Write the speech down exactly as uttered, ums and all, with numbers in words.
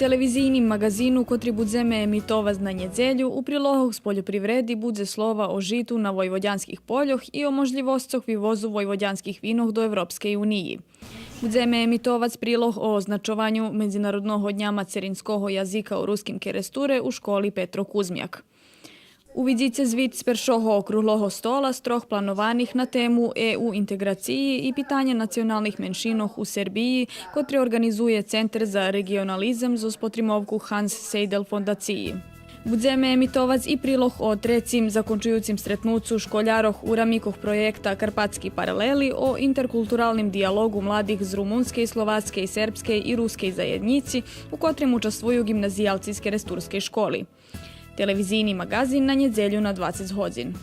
Телевизийним маґазину, котри будземе емитовац на нєдзелю, у прилогох з польопривреди будзе слова о житу на войводянских польох и о можлївосцох вивозу войводянских винох до Европскей униї. Будземе емитовац прилог о означованю Медзинародного дня мацеринского язика у Руским Керестуре у школи „Петро Кузмяк”. Увидзице звит з першого округлого стола з трох планованих на тему „Е У интеґрациї и питаня националних меншинох у Сербиї”, котри орґанизує Центер за реґионализем зоз потримовку Ханс Сейдел фондациї. Будземе емитовац и прилог о трецим закончуюцим стретнуцу школярох у рамикох проєкта „Карпатски паралели” о интеркултуралним диялоґу младих з румунскей, словацкей, сербскей и рускей заєднїци, у котрим участвую ґимназиялци з керестурскей школи. Телевизийни маґазин на нєдзелю на двацец годзин.